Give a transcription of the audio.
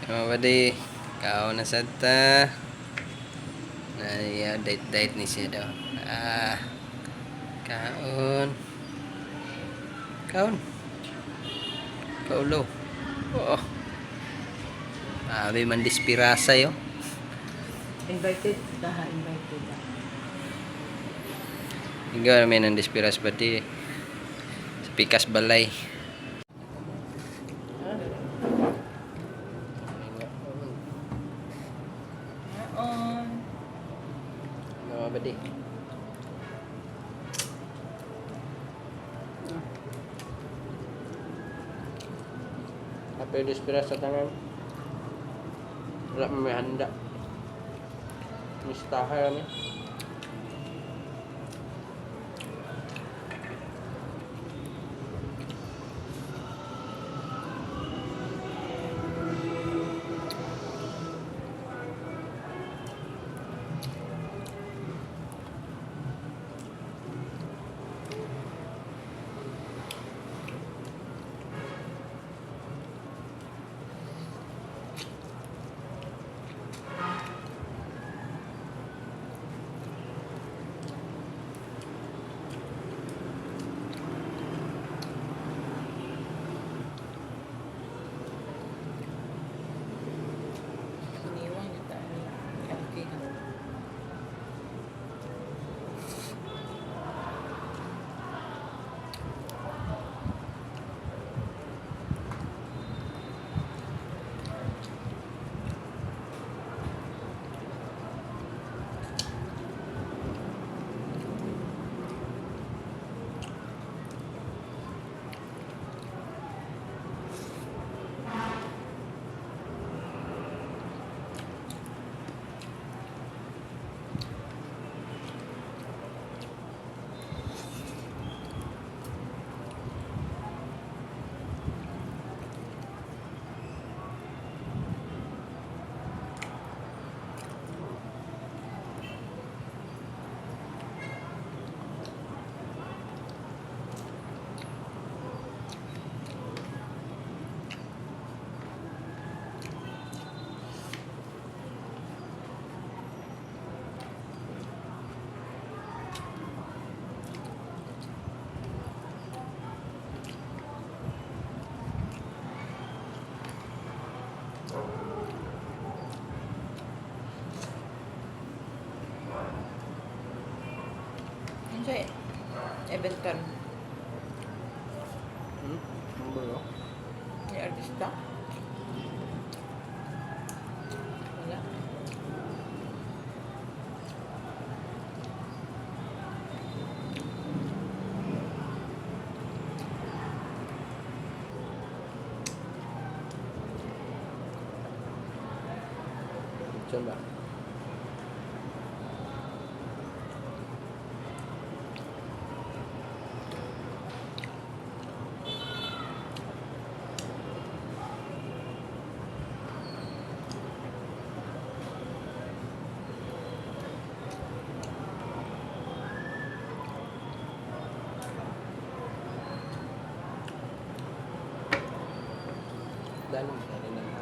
Mga buddy, kaon na sad ta. Na date date ni siya daw. Ah. Kaon. Kaon. Kaulo. Oo. Abi man dispirasa yo. Invited daha, invited ha. Ikaw namin ang dispiras buddy. Sa pikas balay. On. Mga buddy. Happy dispiras sa tangan. Wala may handa. Mistahan kami. Iniwan niya tayo. Okay ha. Ano siya? Event karon. Hmm? Ano ba yun? Ni artista? Wala. Diyan ba? Dalo, dalo na.